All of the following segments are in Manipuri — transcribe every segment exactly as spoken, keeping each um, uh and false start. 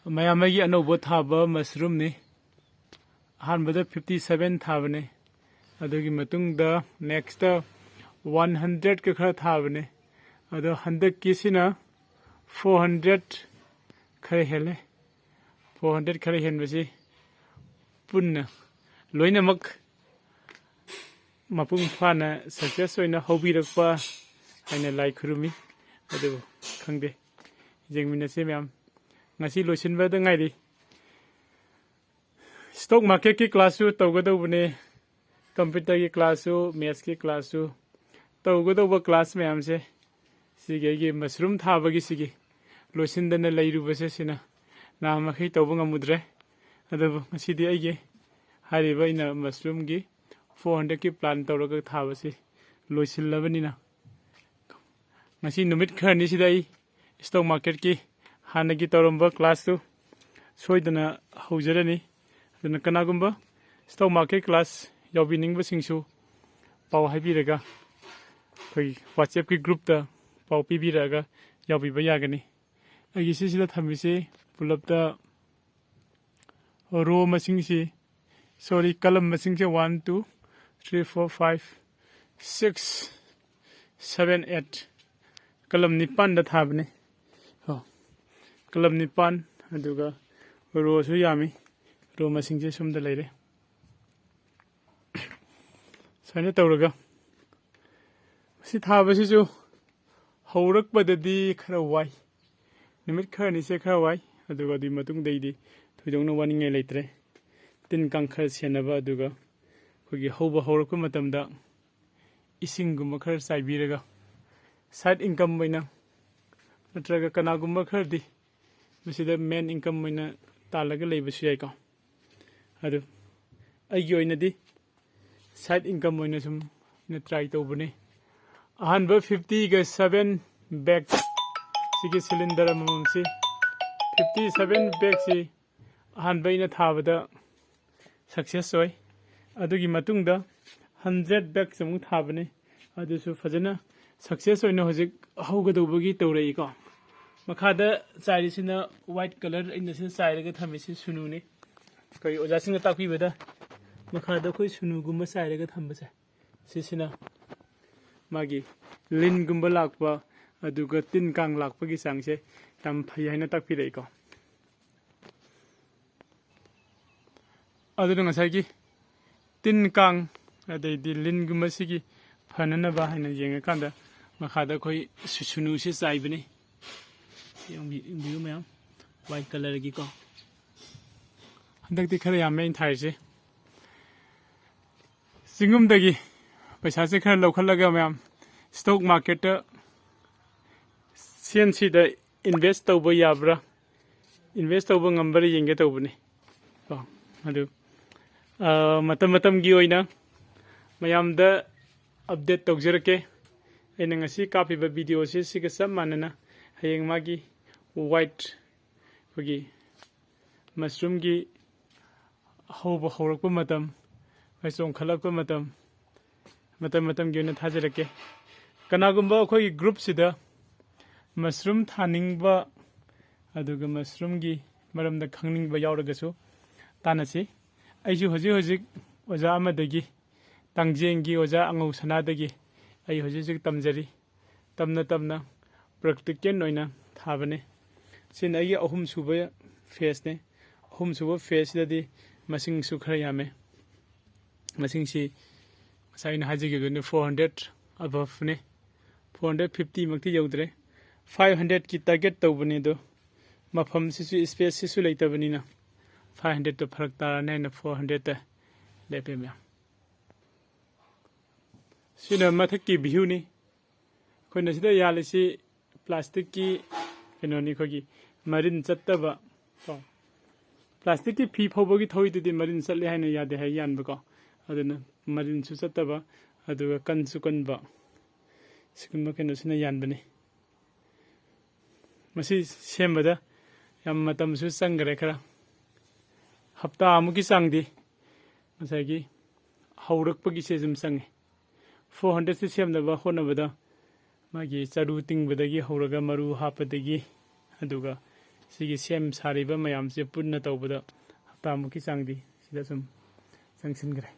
ꯃꯌꯥꯝ ꯑꯩꯒꯤ ꯑꯅꯧꯕ ꯊꯥꯕ ꯃꯁꯔꯨꯝꯅꯤ꯫ ꯑꯍꯥꯟꯕꯗ ꯐꯤꯐꯇꯤ ꯁꯚꯦꯟ ꯊꯥꯕꯅꯦ, ꯑꯗꯨꯒꯤ ꯃꯇꯨꯡꯗ ꯅꯦꯛꯁꯇ ꯋꯥꯟ ꯍꯟꯗ꯭ꯔꯦꯠꯀ ꯈꯔ ꯊꯥꯕꯅꯦ꯫ ꯑꯗꯣ ꯍꯟꯗꯛꯀꯤꯁꯤꯅ ꯐꯣꯔ ꯍꯟꯗ꯭ꯔꯦꯠ ꯈꯔ ꯍꯦꯜꯂꯦ꯫ ꯐꯣꯔ ꯍꯟꯗ꯭ꯔꯦꯠ ꯈꯔ ꯍꯦꯟꯕꯁꯤ ꯄꯨꯟꯅ ꯂꯣꯏꯅꯃꯛ ꯃꯄꯨꯡ ꯐꯥꯅ ꯁꯛꯁꯦꯁ ꯑꯣꯏꯅ ꯍꯧꯕꯤꯔꯛꯄ ꯍꯥꯏꯅ ꯂꯥꯏ ꯈꯨꯔꯨꯝꯃꯤ꯫ ꯑꯗꯨꯕꯨ ꯈꯪꯗꯦ, ꯌꯦꯡꯃꯤꯟꯅꯁꯦ ꯃꯌꯥꯝ꯫ ꯉꯁꯤ ꯂꯣꯏꯁꯤꯟꯕꯗ ꯉꯥꯏꯔꯤ꯫ ꯁ꯭ꯇꯣꯛ ꯃꯥꯔꯀꯦꯠꯀꯤ ꯀ꯭ꯂꯥꯁꯁꯨ ꯇꯧꯒꯗꯧꯕꯅꯦ, ꯀꯝꯄ꯭ꯌꯨꯇꯔꯒꯤ ꯀ꯭ꯂꯥꯁꯁꯨ, ꯃꯦꯠꯁꯀꯤ ꯀ꯭ꯂꯥꯁꯁꯨ꯫ ꯇꯧꯒꯗꯧꯕ ꯀ꯭ꯂꯥꯁ ꯃꯌꯥꯝꯁꯦ ꯁꯤꯒꯤ ꯑꯩꯒꯤ ꯃꯁꯔꯨꯝ ꯊꯥꯕꯒꯤ ꯁꯤꯒꯤ ꯂꯣꯏꯁꯤꯟꯗꯅ ꯂꯩꯔꯨꯕꯁꯦ ꯁꯤꯅ ꯅꯍꯥꯟ ꯃꯈꯩ ꯇꯧꯕ ꯉꯝꯃꯨꯗ꯭ꯔꯦ꯫ ꯑꯗꯨꯕꯨ ꯉꯁꯤꯗꯤ ꯑꯩꯒꯤ ꯍꯥꯏꯔꯤꯕ ꯑꯩꯅ ꯃꯁꯔꯨꯝꯒꯤ ꯐꯣꯔ ꯍꯟꯗ꯭ꯔꯦꯠꯀꯤ ꯄ꯭ꯂꯥꯟ ꯇꯧꯔꯒ ꯊꯥꯕꯁꯤ ꯂꯣꯏꯁꯤꯜꯂꯕꯅꯤꯅ, ꯉꯁꯤ ꯅꯨꯃꯤꯠ ꯈꯔꯅꯤꯁꯤꯗ ꯑꯩ ꯁ꯭ꯇꯣꯛ ꯃꯥꯔꯀꯦꯠꯀꯤ ꯍꯥꯟꯅꯒꯤ ꯇꯧꯔꯝꯕ ꯀ꯭ꯂꯥꯁꯇꯨ ꯁꯣꯏꯗꯅ ꯍꯧꯖꯔꯅꯤ꯫ ꯑꯗꯨꯅ ꯀꯅꯥꯒꯨꯝꯕ ꯁ꯭ꯇꯣꯛ ꯃꯥꯔꯀꯦꯠ ꯀ꯭ꯂꯥꯁ ꯌꯥꯎꯕꯤꯅꯤꯡꯕꯁꯤꯡꯁꯨ ꯄꯥꯎ ꯍꯥꯏꯕꯤꯔꯒ ꯑꯩꯈꯣꯏꯒꯤ WhatsAppꯀꯤ ꯒ꯭ꯔꯨꯞꯇ ꯄꯥꯎ ꯄꯤꯕꯤꯔꯛꯑꯒ ꯌꯥꯎꯕꯤꯕ ꯌꯥꯒꯅꯤ꯫ ꯑꯩꯒꯤ ꯁꯤꯁꯤꯗ ꯊꯝꯃꯤꯁꯤ ꯄꯨꯂꯞꯇ ꯔꯣ ꯃꯁꯤꯡꯁꯤ, ꯁꯣꯔꯤ, ꯀꯂꯝ ꯃꯁꯤꯡꯁꯦ one, two, three, four, five, six, seven, eight, column ꯅꯤꯄꯥꯟꯗ ꯊꯥꯕꯅꯤ꯫ ꯀꯣ, ꯀꯂꯝ ꯅꯤꯄꯥꯟ, ꯑꯗꯨꯒ ꯔꯣꯁꯨ ꯌꯥꯝꯃꯤ꯫ ꯔꯣ ꯃꯁꯤꯡꯁꯦ ꯁꯣꯝꯗ ꯂꯩꯔꯦ꯫ ꯁꯨꯃꯥꯏꯅ ꯇꯧꯔꯒ ꯃꯁꯤ ꯊꯥꯕꯁꯤꯁꯨ ꯍꯧꯔꯛꯄꯗꯗꯤ ꯈꯔ ꯋꯥꯏ, ꯅꯨꯃꯤꯠ ꯈꯔꯅꯤꯁꯦ ꯈꯔ ꯋꯥꯏ, ꯑꯗꯨꯒ ꯑꯗꯨꯒꯤ ꯃꯇꯨꯡꯗꯩꯗꯤ ꯊꯣꯏꯗꯣꯛꯅ ꯋꯥꯅꯤꯡꯉꯥꯏ ꯂꯩꯇ꯭ꯔꯦ꯫ ꯇꯤꯟ ꯀꯥꯡ ꯈꯔ ꯁꯦꯟꯅꯕ, ꯑꯗꯨꯒ ꯑꯩꯈꯣꯏꯒꯤ ꯍꯧꯕ ꯍꯧꯔꯛꯄ ꯃꯇꯝꯗ ꯏꯁꯤꯡꯒꯨꯝꯕ ꯈꯔ ꯆꯥꯏꯕꯤꯔꯒ ꯁꯥꯏꯠ ꯏꯟꯀꯝ ꯑꯣꯏꯅ, ꯅꯠꯇ꯭ꯔꯒ ꯀꯅꯥꯒꯨꯝꯕ ꯈꯔꯗꯤ ꯃꯁꯤꯗ ꯃꯦꯟ ꯏꯟꯀꯝ ꯑꯣꯏꯅ ꯇꯥꯜꯂꯒ ꯂꯩꯕꯁꯨ ꯌꯥꯏꯀꯣ꯫ ꯑꯗꯨ ꯑꯩꯒꯤ ꯑꯣꯏꯅꯗꯤ ꯁꯥꯏꯠ ꯏꯟꯀꯝ ꯑꯣꯏꯅ ꯁꯨꯝ ꯑꯩꯅ ꯇ꯭ꯔꯥꯏ ꯇꯧꯕꯅꯤ꯫ ꯑꯍꯥꯟꯕ ꯐꯤꯐꯇꯤꯒ ꯁꯚꯦꯟ ꯕꯦꯒ, ꯁꯤꯒꯤ ꯁꯤꯂꯤꯟꯗꯔ ꯑꯃꯃꯝꯁꯤ, ꯐꯤꯐꯇꯤ ꯁꯚꯦꯟ ꯕꯦꯒꯁꯤ ꯑꯍꯥꯟꯕ ꯑꯩꯅ ꯊꯥꯕꯗ ꯁꯛꯁꯦꯁ ꯑꯣꯏ꯫ ꯑꯗꯨꯒꯤ ꯃꯇꯨꯡꯗ ꯍꯟꯗ꯭ꯔꯦꯠ ꯕꯦꯒꯁ ꯑꯃꯨꯛ ꯊꯥꯕꯅꯤ, ꯑꯗꯨꯁꯨ ꯐꯖꯅ ꯁꯛꯁꯦꯁ ꯑꯣꯏꯅ ꯍꯧꯖꯤꯛ ꯍꯧꯒꯗꯧꯕꯒꯤ ꯇꯧꯔꯛꯏꯀꯣ꯫ ꯃꯈꯥꯗ ꯆꯥꯏꯔꯤꯁꯤꯅ white colour, ꯑꯩꯅ ꯁꯤꯗ ꯆꯥꯏꯔꯒ ꯊꯝꯃꯤꯁꯤ ꯁꯨꯅꯨꯅꯤ꯫ ꯑꯩꯈꯣꯏ ꯑꯣꯖꯥꯁꯤꯡꯅ ꯇꯥꯛꯄꯤꯕꯗ ꯃꯈꯥꯗ ꯑꯩꯈꯣꯏ ꯁꯨꯅꯨꯒꯨꯝꯕ ꯆꯥꯏꯔꯒ ꯊꯝꯕꯁꯦ, ꯁꯤꯁꯤꯅ ꯃꯥꯒꯤ ꯂꯤꯟꯒꯨꯝꯕ ꯂꯥꯛꯄ, ꯑꯗꯨꯒ ꯇꯤꯟ ꯀꯥꯡ ꯂꯥꯛꯄꯒꯤ ꯆꯥꯡꯁꯦ ꯌꯥꯝ ꯐꯩ ꯍꯥꯏꯅ ꯇꯥꯛꯄꯤꯔꯛꯏꯀꯣ꯫ ꯑꯗꯨꯅ ꯉꯁꯥꯏꯒꯤ ꯇꯤꯟ ꯀꯥꯡ ꯑꯗꯩꯗꯤ ꯂꯤꯟꯒꯨꯝꯕꯁꯤꯒꯤ ꯐꯅꯅꯕ ꯍꯥꯏꯅ ꯌꯦꯡꯉꯀꯥꯟꯗ ꯃꯈꯥꯗ ꯑꯩꯈꯣꯏ ꯁꯨ-, ꯁꯨꯅꯨꯁꯦ ꯆꯥꯏꯕꯅꯤ꯫ ꯌꯦꯡꯕꯤ-, ꯌꯦꯡꯕꯤꯌꯨ ꯃꯌꯥꯝ, white colourꯒꯤꯀꯣ꯫ ꯍꯟꯗꯛꯇꯤ ꯈꯔ ꯌꯥꯝꯃꯦ ꯑꯩꯅ ꯊꯥꯔꯤꯁꯦ꯫ ꯆꯤꯡꯒꯨꯝꯗꯒꯤ ꯄꯩꯁꯥꯁꯦ ꯈꯔ ꯂꯧꯈꯠꯂꯒ ꯃꯌꯥꯝ stock marketꯇ ꯁꯦꯟꯁꯤꯗ invest ꯇꯧꯕ ꯌꯥꯕ꯭ꯔꯥ, invest ꯇꯧꯕ ꯉꯝꯕ꯭ꯔꯥ ꯌꯦꯡꯒꯦ ꯇꯧꯕꯅꯤ꯫ ꯀꯣ, ꯑꯗꯨ, ꯑ, ꯃꯇꯝ ꯃꯇꯝꯒꯤ ꯑꯣꯏꯅ ꯃꯌꯥꯝꯗ update ꯇꯧꯖꯔꯛꯀꯦ꯫ ꯑꯩꯅ ꯉꯁꯤ ꯀꯥꯞꯄꯤꯕ videoꯁꯦ ꯁꯤꯒ ꯆꯞ ꯃꯥꯟꯅꯅ ꯍꯌꯦꯡ ꯃꯥꯒꯤ white ꯑꯩꯈꯣꯏꯒꯤ mushroomꯒꯤ ꯍꯧꯕ ꯍꯧꯔꯛꯄ ꯃꯇꯝ, ꯑꯩꯈꯣꯏ ꯆꯣꯡꯈꯠꯂꯛꯄ ꯃꯇꯝ, ꯃꯇꯝ ꯃꯇꯝꯒꯤ ꯑꯣꯏꯅ ꯊꯥꯖꯔꯛꯀꯦ꯫ ꯀꯅꯥꯒꯨꯝꯕ ꯑꯩꯈꯣꯏꯒꯤ groupꯁꯤꯗ mushroom ꯊꯥꯅꯤꯡꯕ ꯑꯗꯨꯒ mushroomꯒꯤ ꯃꯔꯝꯗ ꯈꯪꯅꯤꯡꯕ ꯌꯥꯎꯔꯒꯁꯨ ꯇꯥꯟꯅꯁꯤ꯫ ꯑꯩꯁꯨ ꯍꯧꯖꯤꯛ ꯍꯧꯖꯤꯛ ꯑꯣꯖꯥ ꯑꯃꯗꯒꯤ, ꯇꯥꯡꯖꯦꯡꯒꯤ ꯑꯣꯖꯥ ꯑꯉꯧ ꯁꯅꯥꯗꯒꯤ ꯑꯩ ꯍꯧꯖꯤꯛ ꯍꯧꯖꯤꯛ ꯇꯝꯖꯔꯤ꯫ ꯇꯝꯅ ꯇꯝꯅ practical ꯑꯣꯏꯅ ꯊꯥꯕꯅꯤ꯫ ꯁꯤꯅ ꯑꯩꯒꯤ ꯑꯍꯨꯝꯁꯨꯕ phaseꯅꯤ꯫ ꯑꯍꯨꯝꯁꯨꯕ phaseꯁꯤꯗꯗꯤ ꯃꯁꯤꯡꯁꯨ ꯈꯔ ꯌꯥꯝꯃꯦ꯫ ꯃꯁꯤꯡꯁꯤ ꯉꯁꯥꯏ ꯑꯩꯅ ꯍꯥꯏꯖꯈꯤꯕꯗꯨꯅꯤ, four hundred aboveꯅꯤ꯫ Four hundred fiftyꯃꯛꯇꯤ ꯌꯧꯗ꯭ꯔꯦ꯫ Five hundredꯀꯤ target ꯇꯧꯕꯅꯤ, ꯑꯗꯣ ꯃꯐꯝꯁꯤꯁꯨ, spaceꯁꯤꯁꯨ ꯂꯩꯇꯕꯅꯤꯅ five hundredꯇꯣ ꯐꯔꯛ ꯇꯥꯔꯅꯤ ꯍꯥꯏꯅ four hundredꯇ ꯂꯦꯞꯄꯦ ꯃꯌꯥꯝ꯫ ꯁꯤꯅ ꯃꯊꯛꯀꯤ viewꯅꯤ꯫ ꯑꯩꯈꯣꯏꯅ ꯁꯤꯗ ꯌꯥꯜꯂꯤꯁꯤ plasticꯀꯤ ꯀꯩꯅꯣꯅꯤ, ꯑꯩꯈꯣꯏꯒꯤ ꯃꯔꯤꯟ ꯆꯠꯇꯕ ꯀꯣ꯫ Plasticꯀꯤ ꯐꯤ ꯐꯧꯕꯒꯤ ꯊꯧꯔꯤꯗꯨꯗꯤ ꯃꯔꯤꯟ ꯆꯠꯂꯦ ꯍꯥꯏꯅ ꯌꯥꯗꯦ ꯍꯥꯏ ꯌꯥꯟꯕꯀꯣ꯫ ꯑꯗꯨꯅ ꯃꯔꯤꯟꯁꯨ ꯆꯠꯇꯕ, ꯑꯗꯨꯒ ꯀꯟꯁꯨ ꯀꯟꯕ, ꯁꯤꯒꯨꯝꯕ ꯀꯩꯅꯣꯁꯤꯅ ꯌꯥꯟꯕꯅꯤ꯫ ꯃꯁꯤ ꯁꯦꯝꯕꯗ ꯌꯥꯝ ꯃꯇꯝꯁꯨ ꯆꯪꯈ꯭ꯔꯦ ꯈꯔ꯫ ꯍꯞꯇꯥ ꯑꯃꯨꯛꯀꯤ ꯆꯥꯡꯗꯤ ꯉꯁꯥꯏꯒꯤ ꯍꯧꯔꯛꯄꯒꯤꯁꯦ ꯑꯗꯨꯝ ꯆꯪꯉꯤ꯫ Four hundredꯁꯤ ꯁꯦꯝꯅꯕ ꯍꯣꯠꯅꯕꯗ ꯃꯥꯒꯤ ꯆꯔꯨ ꯇꯤꯡꯕꯗꯒꯤ ꯍꯧꯔꯒ ꯃꯔꯨ ꯍꯥꯞꯄꯗꯒꯤ, ꯑꯗꯨꯒ ꯁꯤꯒꯤ ꯁꯦꯝ ꯁꯥꯔꯤꯕ ꯃꯌꯥꯝꯁꯦ ꯄꯨꯟꯅ ꯇꯧꯕꯗ ꯍꯞꯇꯥꯃꯨꯛꯀꯤ ꯆꯥꯡꯗꯤ ꯁꯤꯗ ꯁꯨꯝ ꯆꯪꯁꯤꯟꯈ꯭ꯔꯦ꯫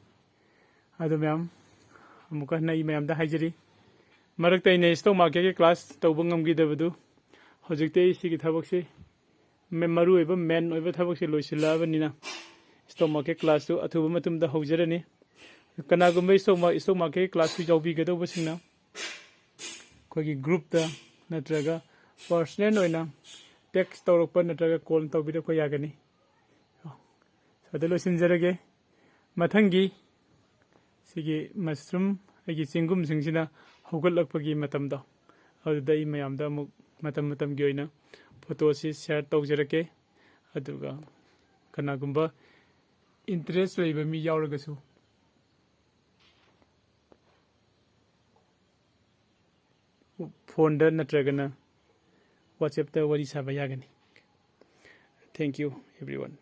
ꯑꯗꯨ ꯃꯌꯥꯝ, ꯑꯃꯨꯛꯀ ꯍꯟꯅ ꯑꯩ ꯃꯌꯥꯝꯗ ꯍꯥꯏꯖꯔꯤ, ꯃꯔꯛꯇ ꯑꯩꯅ ꯏꯁꯇꯣꯛ ꯃꯥꯔꯀꯦꯠꯀꯤ ꯀ꯭ꯂꯥꯁ ꯇꯧꯕ ꯉꯝꯈꯤꯗꯕꯗꯨ, ꯍꯧꯖꯤꯛꯇꯤ ꯑꯩ ꯁꯤꯒꯤ ꯊꯕꯛꯁꯤ ꯃꯦ-, ꯃꯔꯨꯑꯣꯏꯕ ꯃꯦꯟ ꯑꯣꯏꯕ ꯊꯕꯛꯁꯤ ꯂꯣꯏꯁꯤꯜꯂꯛꯑꯕꯅꯤꯅ ꯏꯁꯇꯣꯛ ꯃꯥꯔꯀꯦꯠ ꯀ꯭ꯂꯥꯁꯇꯨ ꯑꯊꯨꯕ ꯃꯇꯝꯗ ꯍꯧꯖꯔꯅꯤ꯫ ꯀꯅꯥꯒꯨꯝꯕ ꯏꯁꯇꯣꯛ ꯃꯥ-, ꯏꯁꯇꯣꯛ ꯃꯥꯔꯀꯦꯠꯀꯤ ꯀ꯭ꯂꯥꯁꯇꯨ ꯌꯥꯎꯕꯤꯒꯗꯧꯕꯁꯤꯡꯅ ꯑꯩꯈꯣꯏꯒꯤ ꯒ꯭ꯔꯨꯞꯇ ꯅꯠꯇ꯭ꯔꯒ ꯄꯔꯁꯅꯦꯜ ꯑꯣꯏꯅ ꯇꯦꯛꯁ ꯇꯧꯔꯛꯄ ꯅꯠꯇ꯭ꯔꯒ ꯀꯣꯜ ꯇꯧꯕꯤꯔꯛꯄ ꯌꯥꯒꯅꯤ꯫ ꯑꯗꯨ ꯂꯣꯏꯁꯤꯟꯖꯔꯒꯦ꯫ ꯃꯊꯪꯒꯤ ꯁꯤꯒꯤ ꯃꯁꯔꯨꯝ, ꯑꯩꯒꯤ ꯆꯦꯡꯒꯨꯝꯁꯤꯡꯁꯤꯅ ꯍꯧꯒꯠꯂꯛꯄꯒꯤ ꯃꯇꯝꯗꯣ, ꯑꯗꯨꯗ ꯑꯩ ꯃꯌꯥꯝꯗ ꯑꯃꯨꯛ ꯃꯇꯝ ꯃꯇꯝꯒꯤ ꯑꯣꯏꯅ ꯐꯣꯇꯣꯁꯤ ꯁꯤꯌꯥꯔ ꯇꯧꯖꯔꯛꯀꯦ꯫ ꯑꯗꯨꯒ ꯀꯅꯥꯒꯨꯝꯕ ꯏꯟꯇꯔꯦꯁ ꯂꯩꯕ ꯃꯤ ꯌꯥꯎꯔꯒꯁꯨ ꯐꯣꯟꯗ ꯅꯠꯇ꯭ꯔꯒꯅ ꯋꯥꯆꯦꯞꯇ ꯋꯥꯔꯤ ꯁꯥꯕ ꯌꯥꯒꯅꯤ꯫ Thank you, everyone.